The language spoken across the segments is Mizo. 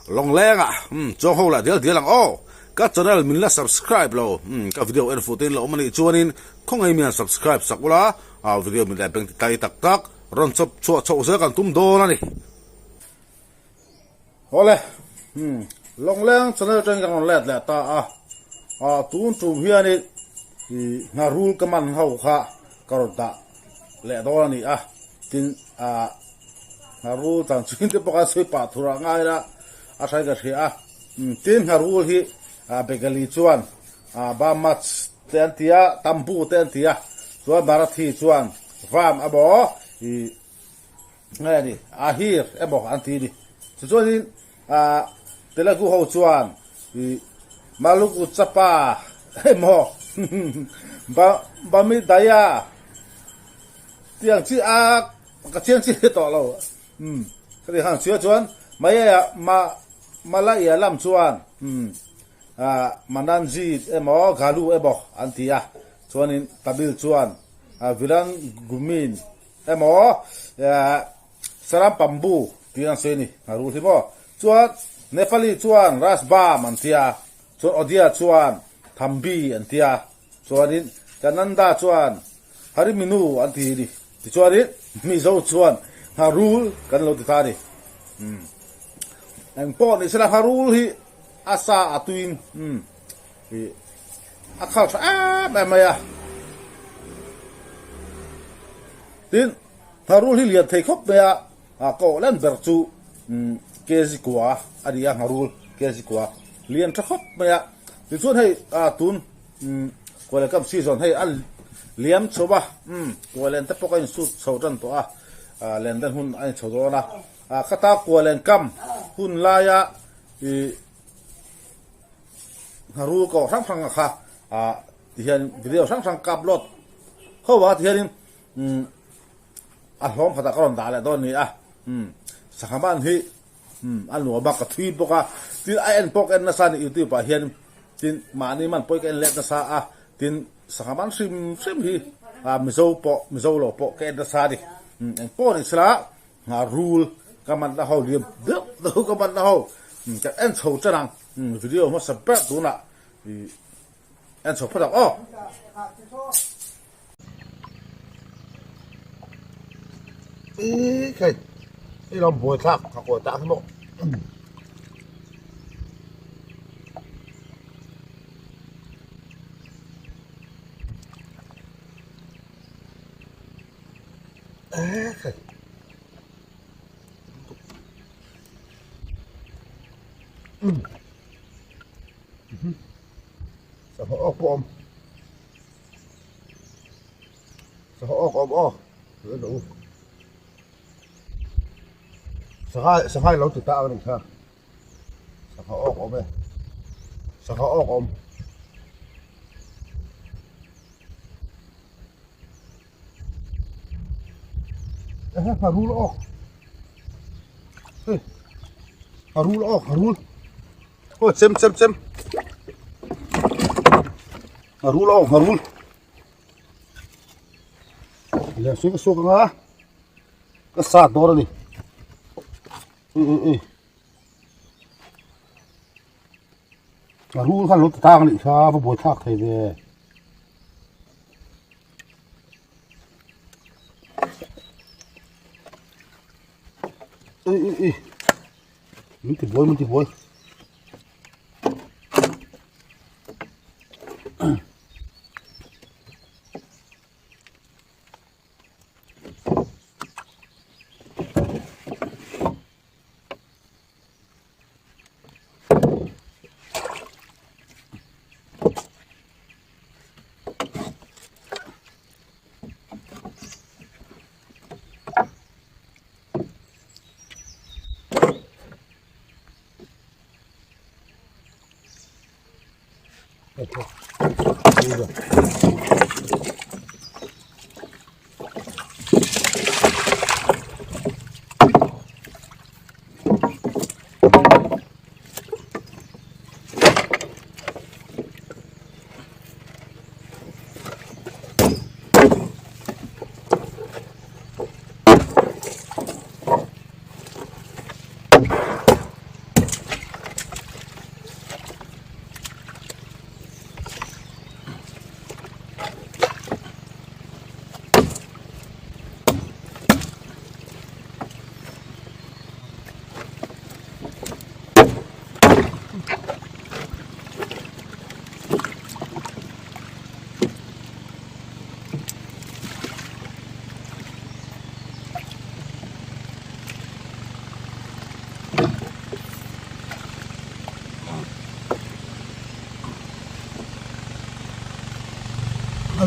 Lawngleng ah umm chuang ho lah dial dial ang aw. Ka channel min la subscribe lo umm ka video en fuh te in la awm a nih chuanin khawngaih mian subscribe sak ula ah video min leh beng ti tai tak tak rawn chawp chhuah chhoh zel kan tum dawn a ni. Awle umm Lawngleng channel atangin kan rawn let leh ta a ah tun tum hianin ih ngharul ka man ho kha ka rawn dah leh dawn a ni a tin ah ngharul tang chhin te pawh khan sawi pah thur a ngai la a hrai ka hria a tin ngharul hi ah Bengali chuan ah Bamach te an ti a Tambu te an ti a chuan Marathi chuan Vam emaw ih nge a ni Ahir emaw an ti a ni tichuanin ah Telugu ho chuan ih Maluku Chapa emaw Ba Bamidaya Tiang chi a ka chiang chi tawh lo umm ka ti hang chua chuan Maya ma Malaya lam chuan umm ah Mananjit emaw Galu emaw an ti a chuanin Tamil chuan ah Vilangumin emaw ah Sarampambu tih an sawi a ni Ngharul hi maw chuan Nepali chuan Rasbam an ti a chuan Odia chuan Thambi an ti a Chuanin Kananda chuan Hariminu an ti ni. Tichuanin Mizo chuan Ngharul kan lo ti ta a ni. Umm. Eng pawh ni sela Ngharul hi a sa a tuin umm ih a khal tha em em mai a. Tin Ngharul hi lian thei khawp mai a, a kawh len ber chu umm kg kua a ni a Ngharul kg kua lian tha khawp mai a. Tichuan hei ah tun Umm kualeh kam season hei a liam chho a, umm kualeh te pawh ka insut chho tan tawh a, ah len dan hun a inchho dawn a, ah khata kualeh kam hun laia ih ngharul kawh hrang hrang a kha ah tihian video hrang hrang ka upload ho a tihianin umm a hlawm khatah ka rawn dah leh dawn a ni a, umm sangha man hi. Umm a nuam a ka thui bawk a tin a en pawh ka en nasa a ni youtube ah hian tin mahni man pawh hi ka en let nasa a tin sangha man hrim hrim hi ah mizo pawh mizo lo pawh ka en nasa a ni umm eng pawh ni sela ngharul ka man na ho liam deuh deuh ka man na ho umm kan en chho tan ang umm video hmasa ber tunah ih en chho phawt ang aw. Ih khai i lo buai thlak ka kawi tak hi maw. Sangha awk pawh awm. Sangha awk awm aw. Sangha sangha lo ti ta a ni kha. Sangha awk awm e. Sangha awk awm. Ehe ngharul awk. Hei ngharul awk ngharul. Aw chem chem chem. Ngharul awk ngharul. Lian suih ka suak anga ka sat dawn a ni. Ui ui ui. Ngharul khan lo ti tang a nih kha va buai thlak thei ve. Ui ui ui. Min ti buai min ti buai.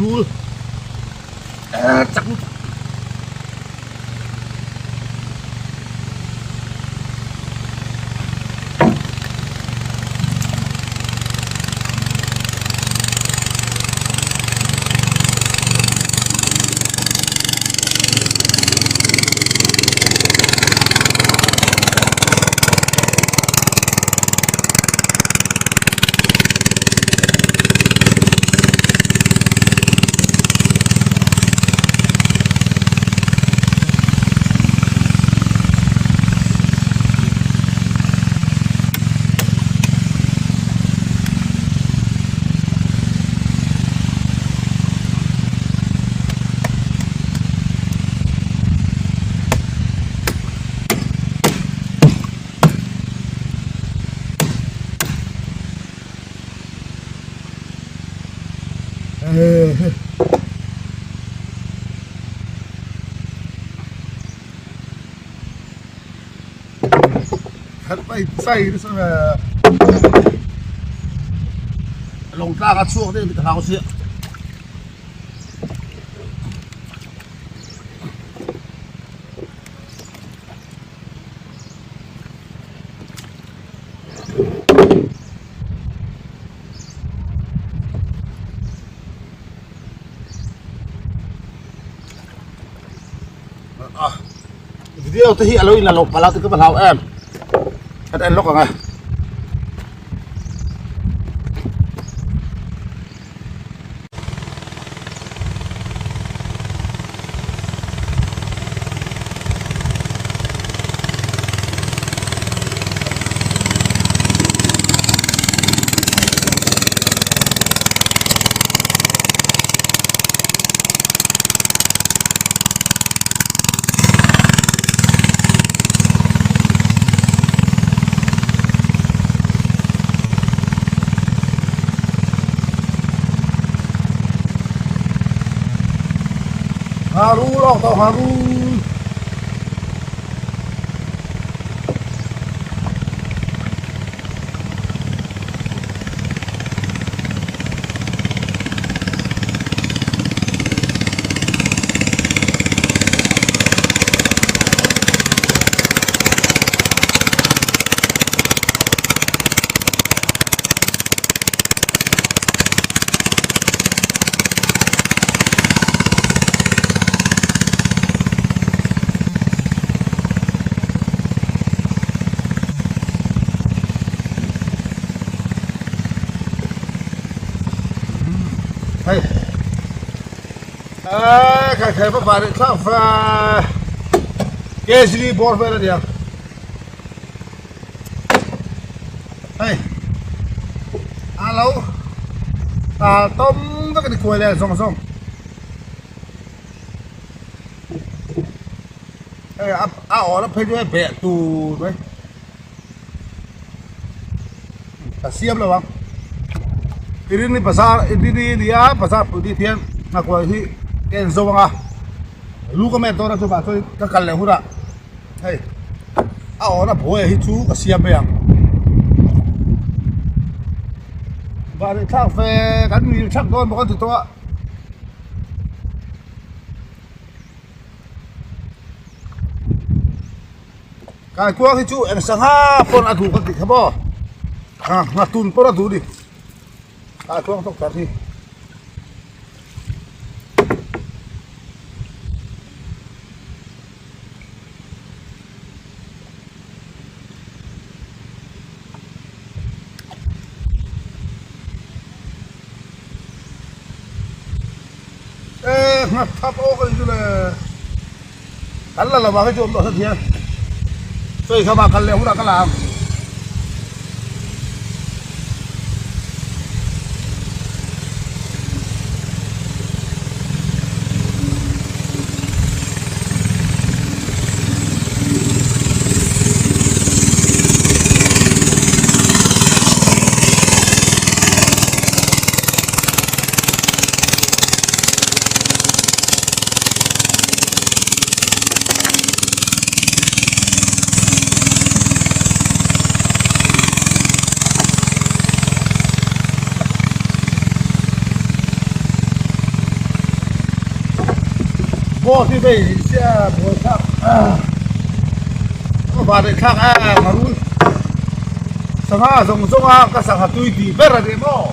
rul chak lutuk. Lawng tlak a chhuak deuh ka hlau sia. Video te hi a lo in la lo palh a ti ka va hlau em kan en lawk ang e. Haru lawk tawh haru. Hei a khai khai va va leh thlak va kg bawr vel a nia hei a lo tal tawm vek a ni kuai leh zawng zawng hei a awl a phei chu hei beh tur mai. Ka siam lo ang Irini bazar Irini nia bazar pui tih hian nghakuai hi ka en zo ang a lu ka met dawn a chuvang chuan ka kal leh hunah hei a awna buai hi chu ka siam mai ang vah thlak ve kan mil thak dawn bawk a ti tawh a. Kaikuang hi chu eng sangha pawn a duh ka tih kha maw nghatun pawn a duh a ni kaikuang tawk tak hi. Nghat thap awk a ni chu le. Kan la lo vang hi chu awm tawh hret hian chawi khamah kal leh hunah ka la ang. Boat hi vei sia buai thlak a van leh thlak a ngharul sangha zawng zawng a ka sangha tui tih ber a ni maw.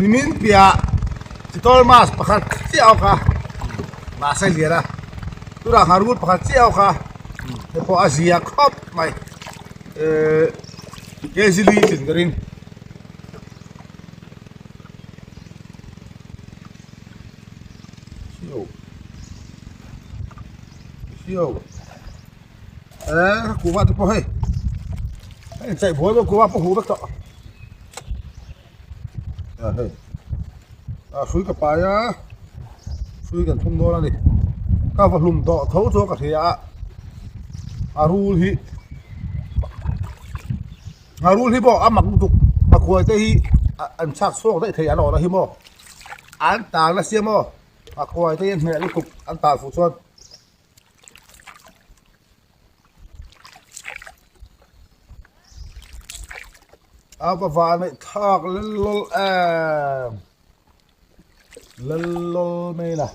Nimin piah chitawr mask pakhat chiah awk a mahse lian a tunah ngharul pakhat chiah awk a hei pawh a zia khawp mai ehh kg li tlin ka ring. Eee kuhva te pawh hei a inchei buai deuh kuhva pawh huh vek tawh a hei a hrui ka pai a hrui kan thum dawn a ni ka va hlum tawh tho chu ka hria a a rul hi a rul hi pawh a mak lutuk pakhuai te hi an chhak chhuak daih thei an awrh a hi maw an tal nasa maw pakhuai te hi an hneh lutuk an tal fuh chuan. A va van aih thlak lel lawl em lel lawl mai la.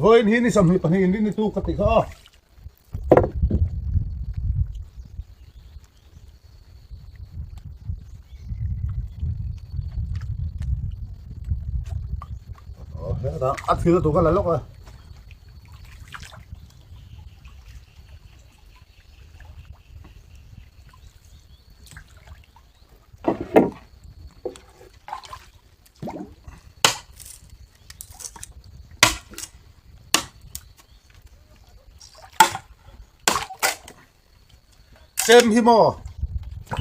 Vawiin hi ni 22 in rin ni tu ka tih kha aw. A thil tur ka la lawk a. Chem hi maw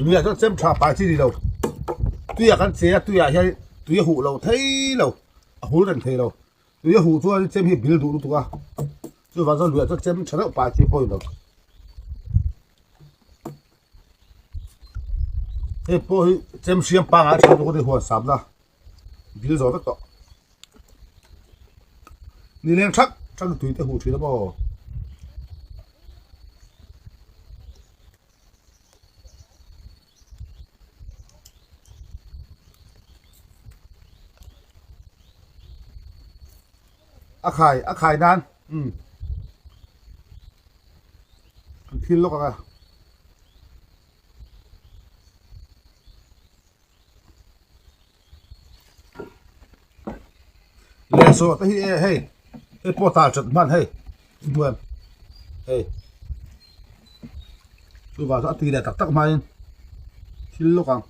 lui ah chuan chem tha pai chi ni lo tui ah kan che a tui ah hian tui a huh lo thei lo a hul reng thei lo tui a huh chuan chem hi bil duh lutuk a chuvang chuan lui ah chuan chem tha deuh pai chi pawh a ni lo hei pawh hi chem hriam pangngai tha lutuk a ni huan samna bil zawh vek tawh. Ni leng thak thak tui te huh thin a maw. A khai a khai nan um an thil lawk ang a. Leh zawh te hi e hei hei pawh tal that hman hei hmuam hei chuvang chu a ti leh tak tak hmain thil lawk ang.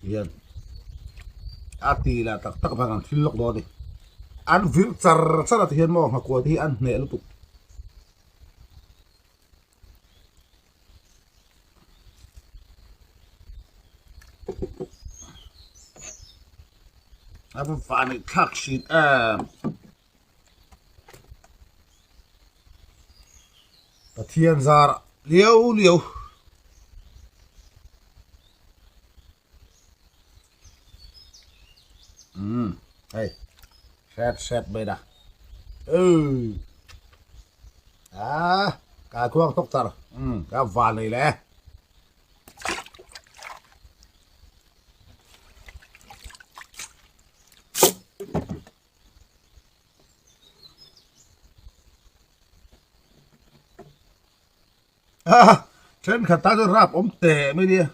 Hian a ti lah tak tak vang an thil lawk dawn a ni an vir char char a ti hian maw nghakuai te hi an hneh lutuk. A va van aih thlak thin em. Pathian zar liau liau. Umm hei hret hret mai da ui ah kai khuang tawk char umm ka van nei le. Thenkhat tan chuan rap awm teh mai nia.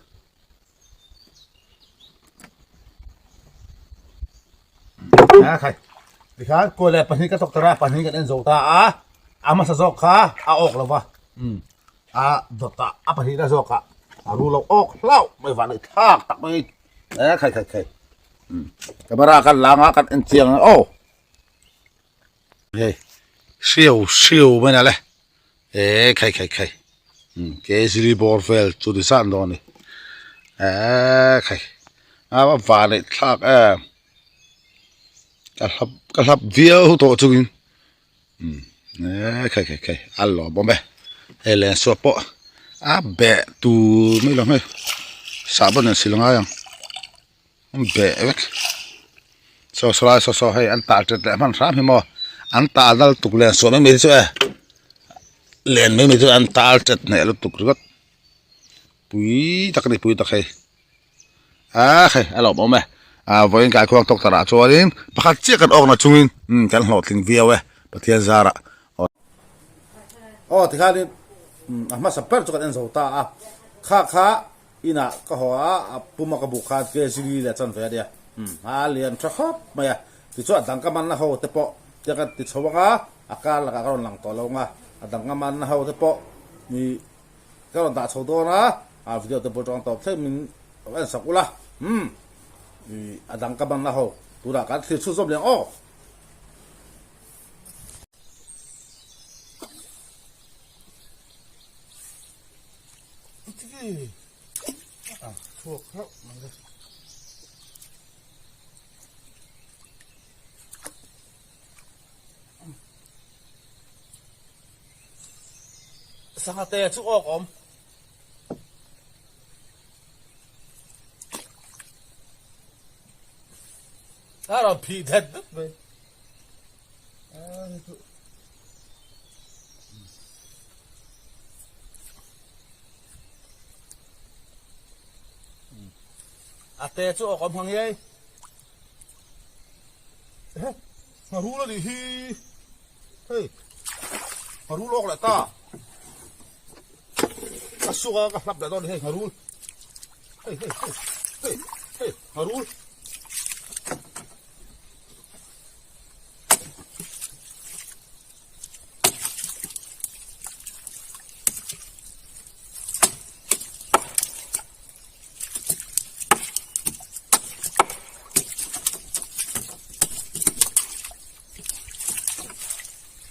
A khai tikhan kawi leh pahnih ka tawk ta a pahnih kan en zo ta a a hmasa zawk kha a awk lo va a dawt a a pahnih na zawk ah. A ru lo awk hlauh mai van i thlak tak mai e khai khai khai camera kan la anga kan en chiang ang aw hei hriau hriau mai na le e khai khai khai ke zili bawr vel chu ni zan dawn a ni e khai a van i thlak em ka hlap ka hlap viau tawh chungin. Eee khai khai khai a lawm awm e hei len suak pawh a beh tur mai lo hei sahbawn an sil ngai ang an beh vek saw saw lai saw saw hei an tah tet leh hman hram hi maw an tah dal tuk len suah mai mai te chu e len mai mai chu an tal tet hneh lutuk ringawt pui tak a ni pui tak hei. A hei a lawm awm e a vawiin kai khuang tawk tarah chuanin pakhat chiah kan awkna chungin umm kan hlawhtling viau e Pathian zarah aw. Aw tikhanin umm a hmasa ber chu kan en zo ta a kha kha inah ka haw a a puma ka buk khan kg leh chan ve a nia umm a lian tha khawp mai a tichuan a dang ka manna ho te pawh tia kan ti chho ang a a kar lakah ka rawn lang tawh lo ang a a dang ka manna ho te pawh ih Ka rawn dah chho dawn a, a video te pawh tawng tawp thleng min en sak ula, umm ih a dang ka banna ho tunah kan thlir chhun zawm leh ang aw. Chhuak hlauh mai le. Sangha te chu awk awm. A rawn phih det vek mai. A te chu awk awm hang hiai. Ngharul a nih hi. Hei ngharul awk leh ta a suk a ka hlap leh dawn a ni hei ngharul hei hei hei hei hei ngharul.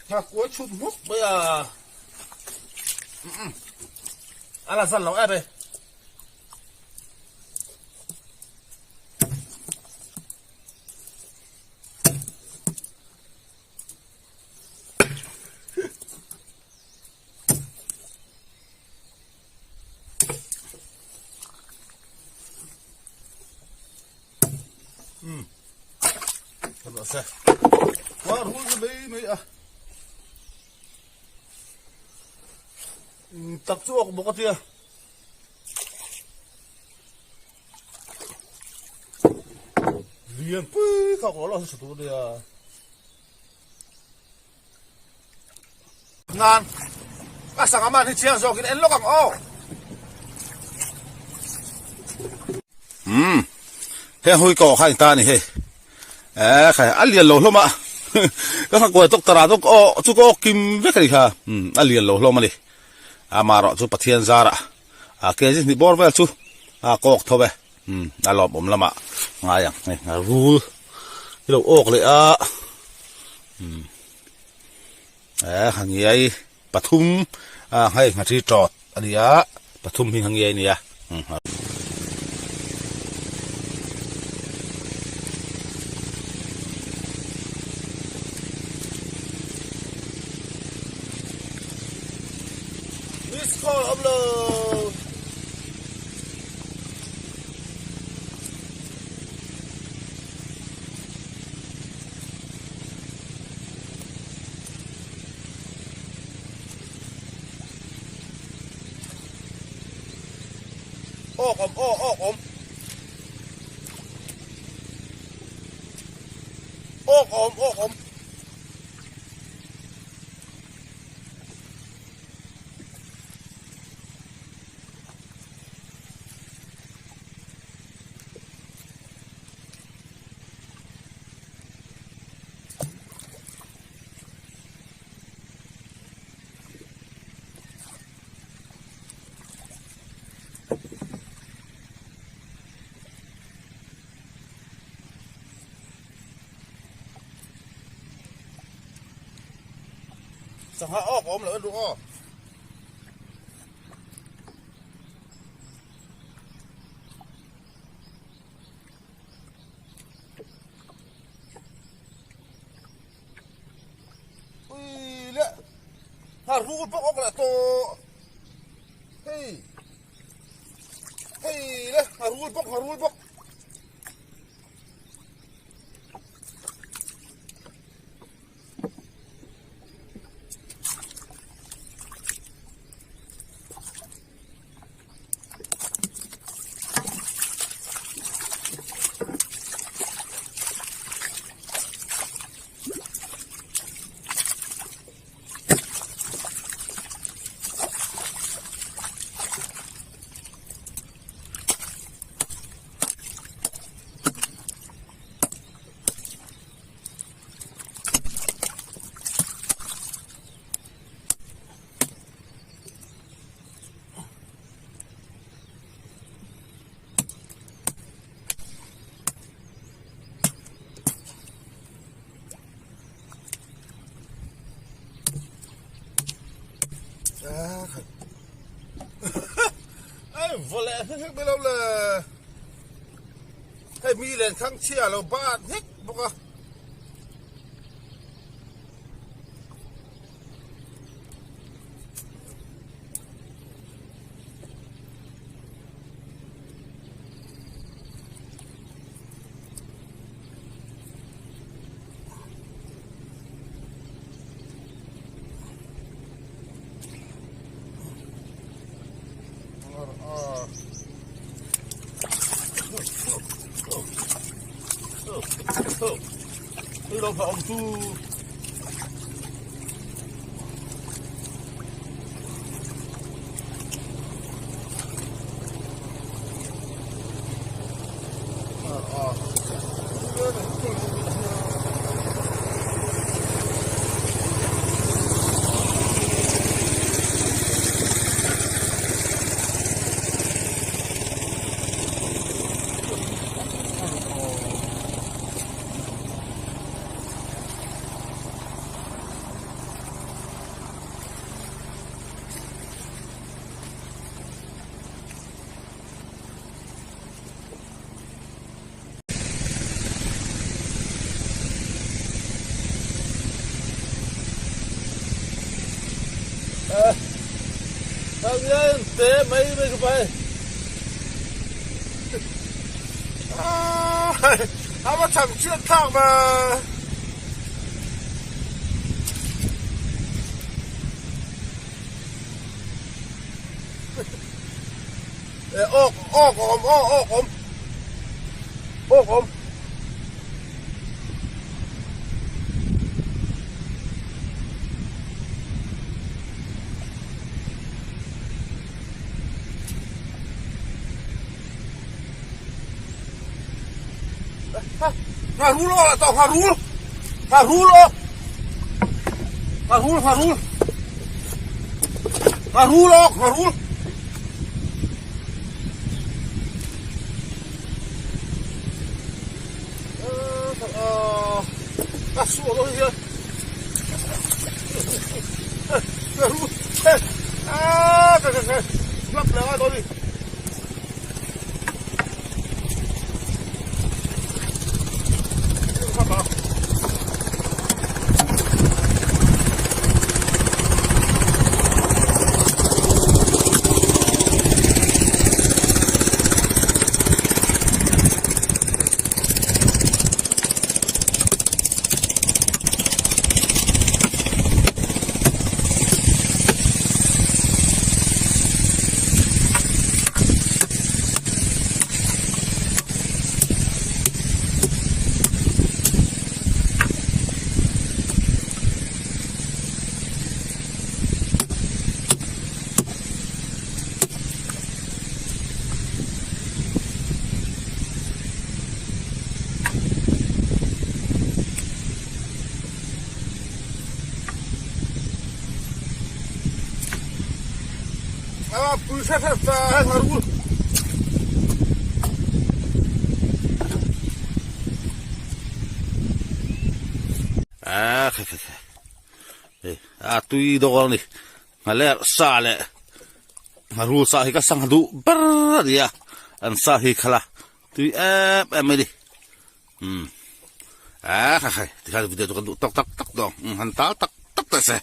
Tha kuai chhut hmuk mai a a la zan lo em e. Tak chu awk bawk a tia. Lian pui kha kawr lo sa tur nia. Nan a sangha man hi chiang zawkin en lawk ang aw. Umm heng hui ka awh kha in ta a ni hei eh khai a lian lo hlawm a ka nghakuai tawk tara chu aw chu ka awk kim vek a ni kha umm a lian lo hlawm a ni amaherawh chu Pathian zarah a kg hnih bawr vel chu a kawk tho e umm a lawmawm lamah ngai ang hei a rul hi lo awk leh a umm. Eh hangiai pathum a hei nghaṭi ṭawt a ni a pathum hi hangiai a ni a. Miss call awm lo. Awk awm aw awk awm awk awm awk awm. Sangha awk a awm loh en ru aw. Ui le ha rul bawk awk leh tawh hei hei le ha rul bawk ha rul bawk Hei mi len thang chhia lo bat nghek bawk a. Te mai mai ka pai a va cham chiat thlak ma awk awk a awm aw awk awm awk awm. Ngharul aw lah tawh ngharul ngharul aw ngharul ngharul ngharul aw ngharul a suah dawn hian a ka ka ka lap leh a dawn ni. Hei a tui dawn a ni. Nghaler sa leh ngharul sa hi ka sangha duh ber a ni a, an sa hi khala tui em em mai a ni. Umm a kha khai tikhan video chu kan duh tawk tak tak dawn han tal tak tak teh se.